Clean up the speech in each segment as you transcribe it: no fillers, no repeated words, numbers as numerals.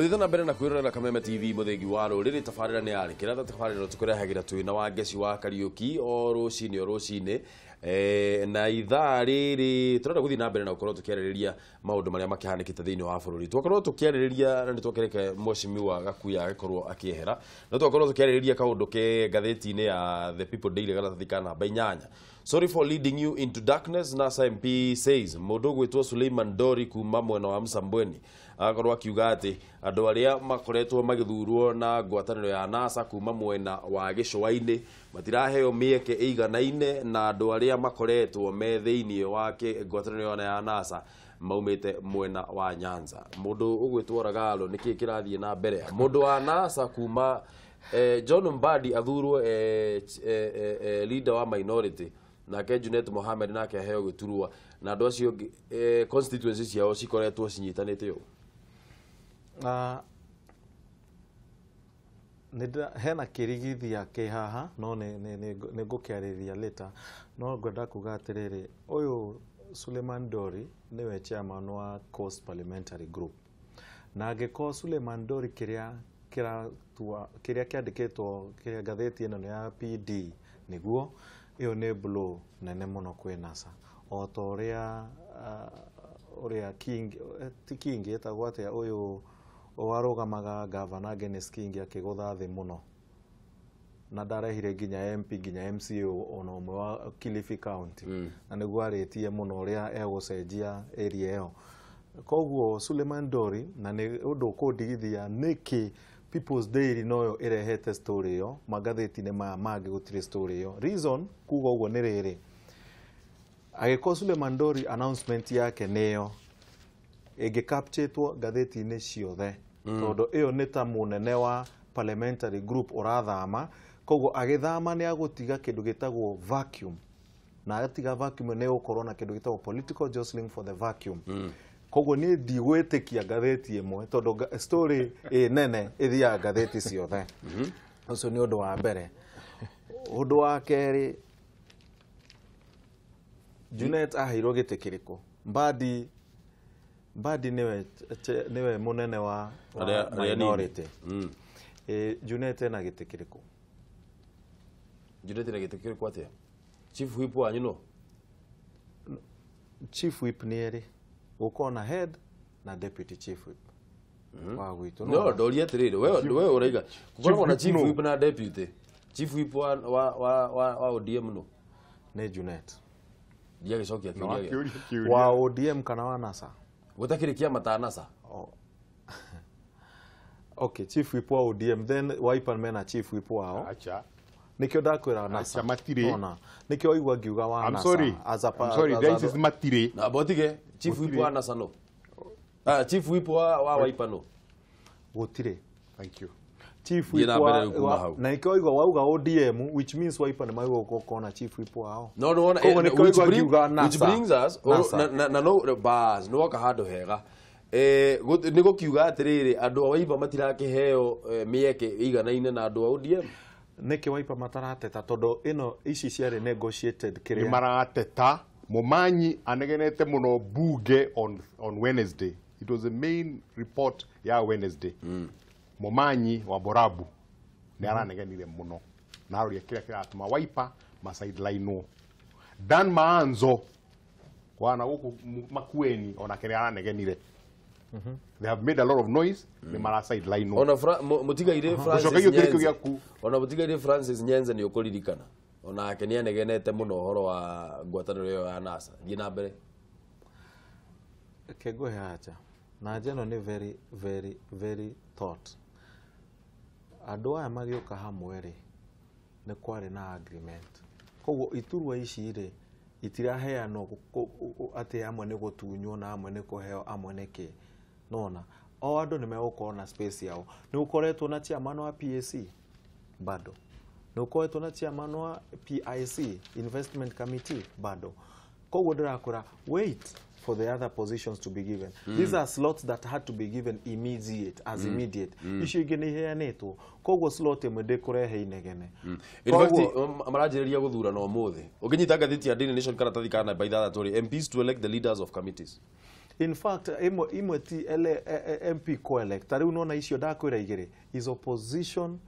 Ũthiĩte na mbere na kwĩrorera Kameme TV mũthengi wa rũrĩrĩ. Tabarĩra nĩ yarĩ kĩratha tabarĩra tũkũrehagĩra twĩna wa Ngeci wa Kariũki o rũcinĩ o rũcinĩ. Na ithaa rĩrĩ tũrenda gũthiĩ na mbere na gũkorwo tũkĩarĩrĩria maũndũ marĩa makĩhanĩkĩte thĩinĩ wa bũrũri. Twakorwo tũkĩarĩrĩria na nĩ twakĩreke mheshimiwa Gakuya agĩkorwo akĩehera, no twakorwo tũkĩarĩrĩria kaũndũ ke ngathĩti-inĩ ya The People Daily karatathi ka namba 8. "Sorry for leading you into darkness," NASA MP says. Mũndũ ũgwĩtwo Suleiman Dori kuma mwena wa Msambweni agakorwo akiuga atĩ andũ arĩa makoretwo magĩthurwo na ngwatanĩro ya NASA kuma mwena wa gĩcũa-inĩ matiraheo mĩeke ĩiganaine na andũ arĩa makoretwo me thĩinĩ wa ngwatanĩro ya NASA maumĩte mwena wa Nyanza. Mũndũ ũgwĩtwo Ragalo, nĩkĩ kĩrathiĩ na mbere? Mũndũ wa NASA kuma John Mbadi athurwo leader wa minority, nake Junet Mohamed nake aheo gĩturwa, na andũ acio angĩ constituency ciao cikoretwo cinyitanĩte ũũ. Hena kĩrigithia kĩ haha, no nĩ ngũkĩarĩria later. No ngwenda kuga atĩrĩrĩ, ũyũ Suleiman Dori nĩwe chairman wa Coast Parliamentary Group, na angĩkorwo Suleiman Dori kĩrĩa kĩratua kĩrĩa kĩandĩkĩtwo kĩrĩa ngathĩti ĩno nĩ ya PD, nĩguo ĩyo nĩ blow nene mũno kwĩ NASA, o ta ũrĩa ũrĩa King, ti King, ĩtagwo atĩa ũyũ warũgamaga gavana Agnes King, akĩgũtha thĩ mũno na ndarehire nginya MP nginya MCA ona ũmwe wa Kilifi County, na nĩguo arĩtie mũno ũrĩa egũcenjia area ĩyo. Koguo Suleiman Dori, na nĩ ũndũ ũkũndigithia nĩkĩ People's Daily noyo ĩrehete story ĩyo, magathĩti-inĩ maya mangĩ gũtirĩ story ĩyo. Reason kuga ũguo nĩ rĩrĩ, agĩkorwo Suleiman Dori announcement yake nĩyo ĩngĩcapturetwo ngathĩti-inĩ ciothe, tondũ ĩyo nĩ ta mũnene wa parliamentary group ũrathama. Koguo agĩthama nĩ agũtiga kĩndũ gĩtagwo vacuum, na agatiga vacuum nĩ gũkorwo na kĩndũ gĩtagwo political jostling for the vacuum. Koguo niĩ ndigwĩtĩkia ngathĩti ĩmwe, tondũ story ĩ nene ĩthiaga ngathĩti ciothe. Ũcio nĩ ũndũ wa mbere. Ũndũ wa kerĩ, Junet aheirwo gĩtĩ kĩrĩkũ? Mbadi nĩwe mũnene wa Arĩa nini. minority. Junet ena gĩtĩ kĩrĩkũ? Junet na gĩtĩ kĩrĩkũ atĩa? Chief whip wanyu no? Chief whip nĩ erĩ, gũkorwo na head na deputy chief whip wa gwitũ. No ndoria atĩrĩrĩ, we ũraiga gũkoragwo na chief no. whip na deputy chief whip wa ODM no? Nĩ Junet. Ndiagĩcokia kĩũria gĩa Kĩũria kĩũria. Wa ODM kana wa NASA? Gũtakĩrĩ kĩama ta NASA. Oh. Okay, chief whip wa ODM, then Wiper mena chief whip wao. Acha. Nikio ndakwĩra NASA. Acha, matirĩ. Ona nikio waigua ngiuga wa I'm NASA sorry. as a I'm sorry. as a- This is matirĩ. Na botige chief whip wa NASA no, chief whip wa Wiper no? Gũtirĩ. Thank you. Chief Thiĩ whip na mbere rĩu kuma hau. Na nikio waigua wauga ODM, which means Wiper nĩ magĩrĩirwo gũkorwo na chief whip wao. No wona. Koguo nĩkĩo Which waigua ngiuga which NASA. brings us NASA. na no bas nĩ woka handũ hega. Nĩ gũkiuga atĩrĩrĩ, andũ a Wiper matirakĩheo mĩeke ĩiganaine na andũ a ODM. Nĩkĩ Wiper matarateta? Tondũ ĩno ici ciarĩ negotiated Nĩ kĩrĩa marateta. Momanyi anegenete mũno bunge on Wednesday. It was the main report ya Wednesday. Momanyi wa Borabu nĩ aranegenire mũno na aroria kĩrĩa kĩratũma Wiper masidelinewo. Dan Maanzo wana gũkũ Makueni onake nĩ aranegenire. They have made a lot of noise, nĩ mara sideline. Ona mũtigaire Francis Gũcoka kĩũria Nyenze. Gĩaku. Ona mũtigaire Francis Nyenze nĩ ũkũririkana onake nĩ anegenete mũno ũhoro wa ngwatanĩro ĩyo ya NASA. Thiĩ na mbere. Reke ngũhe anja na anja ĩno nĩ very very very thought. Andũ aya magĩũka hamwe rĩ, nĩ kwarĩ na agreement. Koguo iturwa ici rĩ, itiraheanwo atĩ amwe nĩ gũtunywo na amwe nĩ kũheo, amwe nĩ kĩ. Nona o andũ nĩ megũkorwo na space yao. Nĩ gũkoretwo na chairman wa PAC, bado nĩ gũkoretwo na chairman wa PIC, investment committee, bado. Koguo ndĩrakwĩra, wait for the other positions to be given. These are slots that had to be given immediate as immediate. Icio ingĩ nĩ iheanĩtwo, koguo slot ĩmwe ndĩkũrehe inegene. In fact, Koguo- maranjĩrĩria gũthurana ũmũthĩ. Ũkĩnyita ngathĩti ya Daily Nation karatathi ka namba 6 rĩ, MPs to elect the leaders of committees. In fact imwe ti MP co-elect ta riu nona icio ndakwira igiri is opposition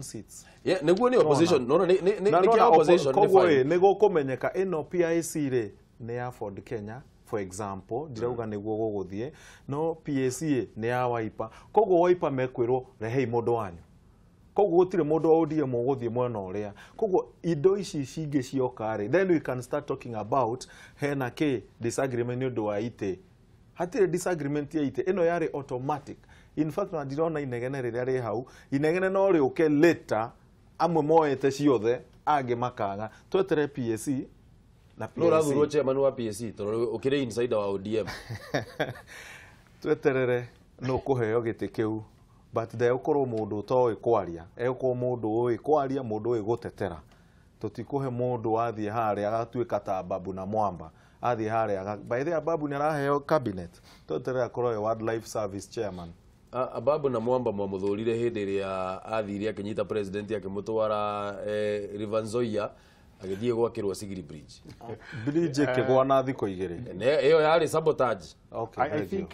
seats. Yeah, niguo ni opposition no ni kia opposition ni koguo ni gukumenyeka ino PIC ri ni ya Ford Kenya for example ndirauga niguo guguthie no PAC ni ya Wiper koguo Wiper mekwirwo rehei mundu wanyu koguo gutire mundu wa ODM uguthie mwena uria koguo indo ici cingĩ cioka ri then we can start talking about hena ki disagreement ni undu wa ite hatire disagreement ya ite ino yari automatic. In fact na ndirona inegene riria ri hau inegene no riuke later amwe moete ciothe angi makaga twetere PAC na PAC no rathurwo chairman wa PAC tondu ukiri insider wa ODM tweterere no kuheo giti kiu but ndegũkorwo mũndũ ũtoĩ kwaria egũkorwo mũndũ ũĩ kwaria mũndũ ũĩ gũtetera tũtikũhe mũndũ wathiĩ harĩa agatuĩka ta Babu na Mwamba athiĩ harĩa by the way Babu nĩ araheo cabinet tweterere akorwo e Wildlife Service chairman. Ababu na Mwamba mwamuthurire hindi iria athire akinyita president akimutwara River Nzoia agithie gwakirwo Sigiri Bridge. Bridge ikigwa na thikũ igĩrĩ. Iyo yari sabotage. Okay,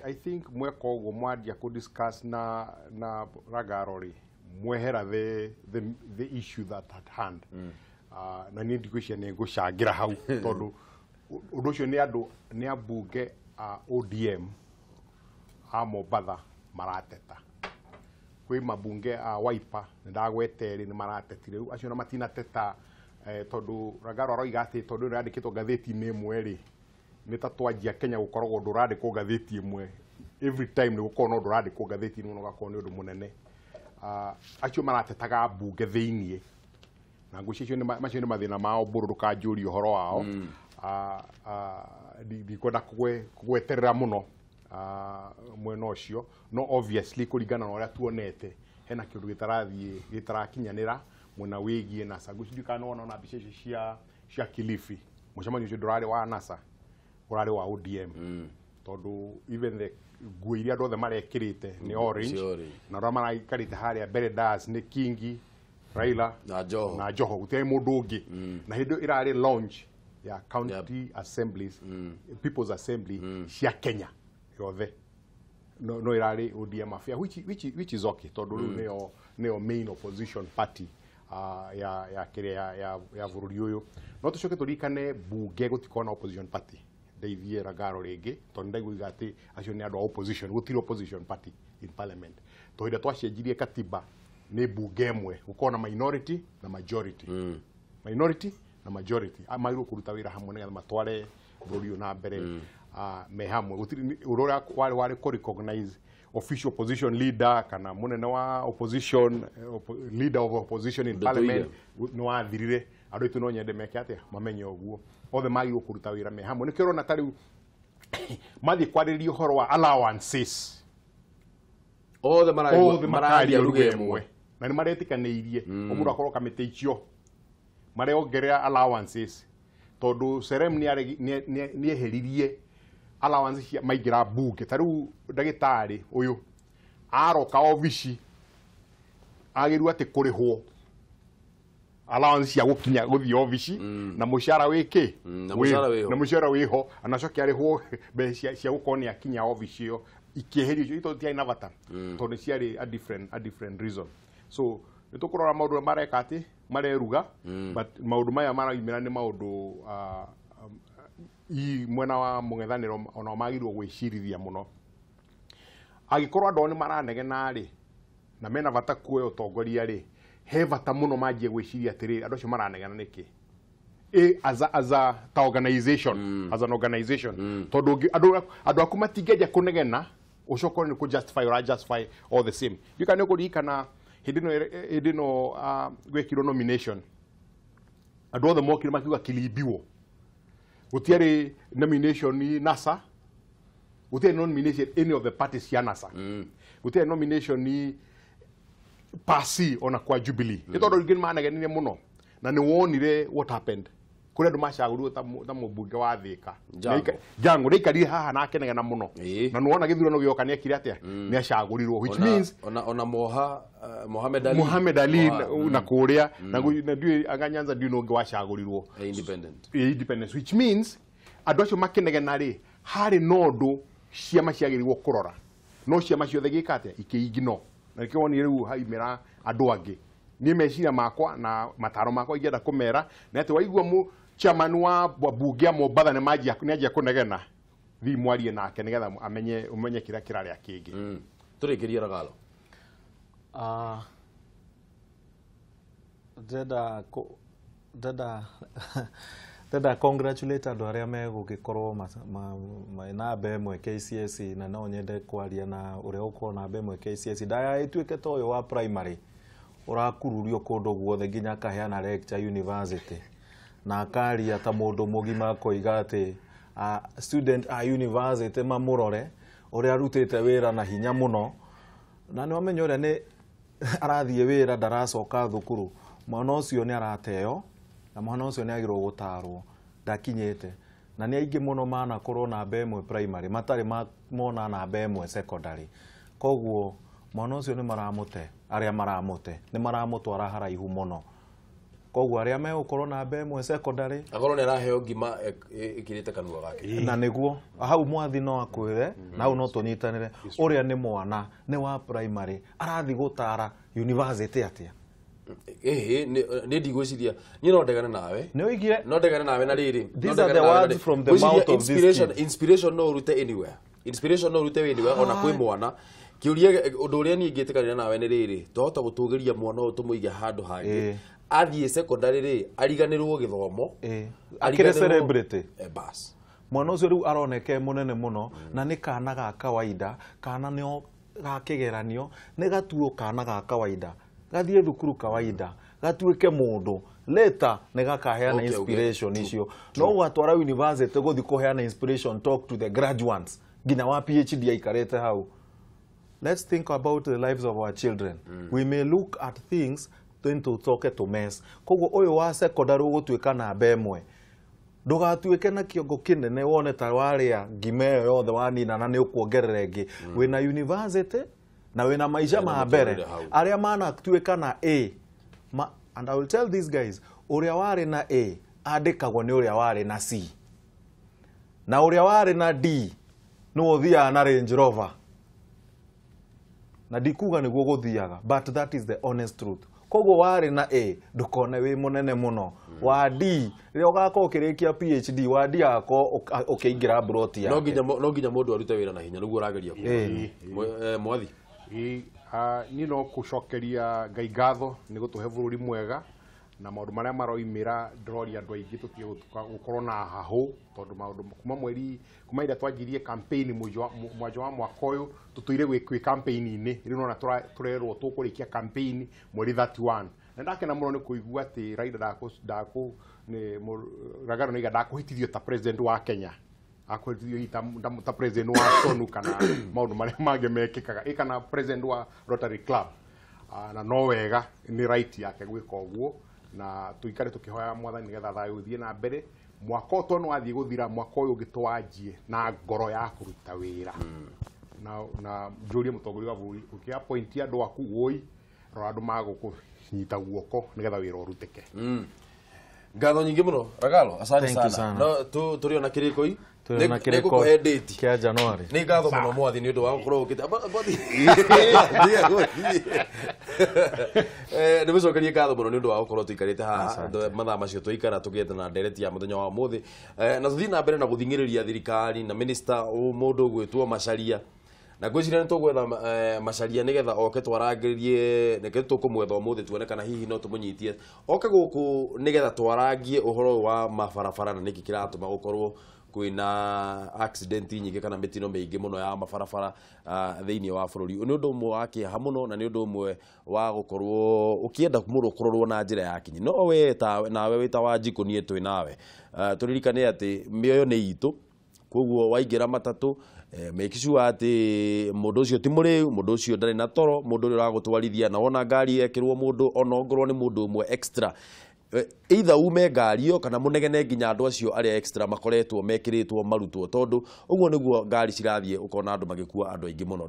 I think mweka ũguo mwanjia ku discuss na Ragaro ri mwehera the issue that at hand. Na niĩ ndigwĩciria nĩ ngũcangĩra hau tondũ ũndũ ũcio nĩ andũ nĩ ambunge a ODM a Mombatha marateta kwĩ mabunge a Wiper nĩ ndagwete rĩ nĩ maratetire rĩu acio na matinateta tondũ Ragaro aroiga atĩ tondũ ĩno yandĩkĩtwo ngathĩti-inĩ ĩmwe rĩ nĩ ta twanjia Kenya gũkoragwo ũndũ ũrandĩkwo ngathĩti ĩmwe every time nĩ gũkorwo na ũndũ ũrandĩkwo ngathĩti-inĩ mũno ũgakorwo nĩ ũndũ mũnene. Acio maratetaga mbunge thĩiniĩ na ngwĩciria macio nĩ mathĩna mao mbũrũ ndũkanjũrie ũhoro wao. Ndikwenda kũgweterera mũno mwena ũcio no obviously kũringana na ũrĩa tuonete hena kĩũndũ gĩtarathiĩ gĩtarakinyanĩra mwena wĩgiĩ NASA. Ngwĩciria kana wona ona mbica icio cia Kilifi mũcemanio ũcio ndũrarĩ wa NASA ũrarĩ wa ODM tondũ even the nguo iria andũ othe marekĩrĩte nĩ orange na arĩa maraikarĩte harĩa mbere das nĩ Kingi Raila na Joho na Joho gũtirĩ mũndũ ũngĩ na hĩndĩ ĩrarĩ launch ya county assemblies people's assembly cia Kenya yothe no irarĩ ODM affair which is okay tondũ rĩu nĩyo main opposition party ya kĩrĩa ya bũrũri ũyũ. No tũcoke tũririkane bunge gũtikorwo na opposition party ndeithie Ragaro rĩngĩ tondũ ndaiguiga atĩ acio nĩ andũ a opposition gũtirĩ opposition party in parliament tondũ hĩndĩ twacenjirie katiba nĩ bunge ĩmwe gũkorwo na minority na majority minority na majority magĩrĩirwo kũruta wĩra hamwe nĩgetha matware bũrũri ũyũ na mbere me hamwe gũtirĩ ũndũ ũrĩa warĩ kũ recognize official opposition leader kana munene wa opposition leader of opposition in parliament nĩ wathirire andũ aitũ no nyende meke atĩa mamenye ũguo othe magĩrĩirwo kũruta wĩra me hamwe nĩkĩo ũrona ta rĩu mathiĩ kwarĩrĩria ũhoro wa allowances othe mararia lugha ĩmwe na nĩ maretĩkanĩirie o mũndũ akorwo kamĩtĩ icio mareongerera allowances tondũ Serem nĩ eheririe allowance cia maingĩra bunge ta rĩu ndagĩtarĩ ũyũ aroka obici agĩrĩirwo atĩ kũrĩhwo allowance cia gũkinya gũthiĩ obici na mũcara wĩkĩ na mũcara wĩho anacoke arĩhwo mbeca cia gũkorwo nĩ akinya obici ĩyo ikĩeherio icio tondũ tiarĩ na bata tondũ ciarĩ a different reason. So nĩ tũkũrora maũndũ mareka atĩ mareruga but maũndũ maya maraumĩra nĩ maũndũ i mwena wa mũng'ethanĩro ona magĩrĩirwo gwĩcirithia mũno angĩkorwo andũ ao nĩ maranegena rĩ na mena bata kuoya ũtongoria rĩ he bata mũno manjie gwĩciria atĩrĩrĩ andũ acio maranegena nĩkĩ as a ta organization as an organization tondũ andũ aku matingĩanjia kũnegena ũcoke nĩ kũ justify ũra justify all the same. Ndiũĩ kana nĩ ũkũririkana hĩndĩ ĩno gwekirwo nomination andũ othe mokire makiuga kilibiwo gũtiarĩ nomination NASA gũtiarĩ nomination any of the parties cia NASA gũtiarĩ nomination pasi ona kwa Jubilee nĩ tondũ rĩngĩ nĩmanegenire mũno na nĩ wonire what happened kũrĩ andũ macagũrirwo ta mũmbunge wa Thika Jango nĩaikarire haha na akenegena mũno na nĩwona gĩthurano gĩoka nĩekire atĩa nĩacagũrirwo which means ona Moha Mohamed Ali Mohamed Ali na kũrĩa na ndiũĩ anga Nyanza ndiũĩ nũ ũngĩ wacagũrirwo independent independence which means andũ acio makĩnegena rĩ Harĩ na ũndũ ciama ciagĩrĩirwo kũrora, no ciama ciothe gĩka atĩa, ikĩigino. Na nĩkĩo wonire rĩu haimĩra andũ angĩ. Niĩ meciria makwa na mataro makwa ingĩenda kũmera nĩ atĩ waigua chairman wa bunge ya Mombatha nĩ anjia kũnegena, thiĩ mwarie nake nĩgetha amenye ũmenye kĩrĩa kĩrarĩa kĩngĩ. Tũrĩkĩrie, Ragalo. Ndĩrenda congratulate andũ arĩa megũgĩkorwo namba ĩmwe KCSE, na no nyende kwaria na ũrĩa ũgũkorwo namba ĩmwe KCSE, ndaya ĩtuĩke ta ũyũ wa primary ũrakururio kũndũ guothe nginya akaheana lecture university na akaria ta mũndũ mũgima, akoiga atĩ student a university mamũrore ũrĩa arutĩte wĩra na hinya mũno, na nĩ wamenya ũrĩa nĩ arathiĩ wĩra, ndaracoka thukuru. Mwana ũcio nĩ arateo, na mwana ũcio nĩ agĩrĩirwo gũtarwo ndakinyĩte, na nĩ aingĩ mũno manakorwo namba ĩmwe primary matarĩ mona namba ĩmwe secondary. Koguo mwana ũcio nĩ maramũte, arĩa maramũte nĩ maramũtwara haraihu mũno. Koguo arĩa megũkorwo namba ĩmwe secondary, akorwo nĩ araheo ngima ĩkĩrĩte kanua gake. Na nĩguo hau mwathi no akwĩre, na hau no tũnyitanĩre, ũrĩa nĩ mwana nĩ wa primary arathiĩ gũtara university atĩa? Ĩhĩ, nĩ ndigwĩciria niĩ no ndegane nawe. Nĩ oigire. No ndegane nawe na rĩrĩ. These are the words from the mouth of this inspiration. Inspiration no ũrute anywhere, inspiration no ũrute anywhere, ona kwĩ mwana. Kĩũria, ũndũ ũrĩa niĩ ingĩtĩkanĩra nawe nĩ rĩrĩ, twahota gũtũgĩria mwana ũyũ tũmũige handũ hangĩ, athiĩ secondary rĩ, ariganĩrwo gĩthomo. Akĩrĩ celebrity. Bas. Mwana ũcio rĩu aroneka e mũnene mũno, na nĩ kana ga kawaida, kana nĩo ga kĩgeranio, nĩ gatuo kana ga kawaida, gathiĩ thukuru kawaida, gatuĩke mũndũ later, nĩ gakaheana inspiration icio. No ũgatwara university gũthiĩ kũheana inspiration talk to the graduates, nginya wa PhD aikarĩte hau. Let's think about the lives of our children. We may look at things then tũcoke to mess. Koguo ũyũ wa secondary ũgũtuĩka namba ĩmwe, ndũgatuĩke na kĩongo kĩnene wone ta warĩa ngima ĩyo yothe wanina na nĩ ũkuongerera ĩngĩ. Wĩna university na wĩna maica ma mbere. Mũtũrĩre hau. Arĩa manatuĩka na A ma, and I will tell these guys, ũrĩa warĩ na A andĩkagwo nĩ ũrĩa warĩ na C, na ũrĩa warĩ na D nĩwe ũthiaga na Range Rover. Na ndikuga nĩguo gũthiaga, but that is the honest truth. Koguo warĩ na A ndũkone wĩ mũnene mũno. Wa D, rĩrĩa ũgakorwo ũkĩrĩkia PhD, wa D agakorwo ũkĩingĩra mburoti no yake. Nginya mũndũ arute wĩra na hinya, nĩguo ũrageria kuga. Mwathi. Niĩ no gũcokeria Ngai ngatho nĩ gũtũhe bũrũri mwega, na maũndũ marĩa maroimĩra ndĩroria andũ aingĩ tũtige gũkorwo na hahũ, tondũ maũndũ kuma mweri kuma ĩrĩa twanjirie campaign mwanjo wa mwaka ũyũ, tũtũire gwĩ campaign-inĩ. Rĩu nona tũrerwo tũkũrĩkia campaign mweri 31, na ndakena mũno nĩ kũigua atĩ Raila ndakũ nĩ Ragaro nĩiga ndakũhĩtithio ta president wa Kenya, akwĩtithio hihi ta president wa SONU kana maũndũ marĩa mangĩ mekĩkaga, ĩ kana president wa Rotary Club. Na no wega, nĩ right yake gwĩka ũguo, na tũikare tũkĩhoya Mwathani nĩgetha thayũ ũthiĩ na mbere mwaka ũyũ, tondũ wathiĩ gũthira mwaka ũyũ ũngĩ twanjie na ngoro ya kũruta wĩra, na njũrie mũtongoria wa bũrũri, ũkĩ appoint andũ aku, wũi rora andũ magũkũnyita guoko nĩgetha wĩra ũrutĩke. Ngatho nyingĩ mũno, Ragalo, asante. Thank you sana. sana. No tũrĩ ona kĩrĩko-i. Tũrĩ ona kĩrĩko Nĩngũkũhe date. kĩa January. Nĩ ngatho mũno, mwathi, nĩ ũndũ wa gũkorwo ũkĩte. Mwathi, nĩ mũcokerie ngatho mũno nĩ ũndũ wa gũkorwo tũikarĩte haha mathaa macio tũikara tũgĩte na ndereti ya mũthenya wa ũmũthĩ. Na tũthiĩ na mbere na gũthing'ĩrĩria thirikari na minister mũndũ ũgwĩtwo Macharia, na ngwĩciria nĩ tũgwetha Macharia nĩgetha oke twarangĩrie. Nĩkĩo tũkũmwetha ũmũthĩ, tuone kana hihi no tũmũnyitie oke gũkũ nĩgetha twarangie ũhoro ũyũ wa mabarabara na nĩkĩ kĩratũma gũkorwo kwĩna accident nyingĩ kana mĩtino mĩingĩ mũno ya mabarabara thĩinĩ wa bũrũri. Nĩ ũndũ ũmwe wa kĩeha mũno, na nĩ ũndũ ũmwe wa gũkorwo ũkĩenda mũndũ kũrorwo na njĩra ya kinyi. No we ta nawe wĩ ta Wanjikũ, niĩ twĩ nawe. Tũririkane atĩ mĩoyo nĩ itũ. Koguo waingĩra matatũ, make sure atĩ mũndũ ũcio ti mũrĩu, mũndũ ũcio ndarĩ na toro, mũndũ ũrĩa ũragũtwarithia, na wona ngari yekĩrwo mũndũ, ona ongorwo nĩ mũndũ ũmwe extra, either ume ngari ĩyo kana mũnegene nginya andũ acio arĩa extra makoretwo mekĩrĩtwo marutwo, tondũ ũguo nĩguo ngari cirathiĩ ũkona andũ magĩkua andũ aingĩ mũno.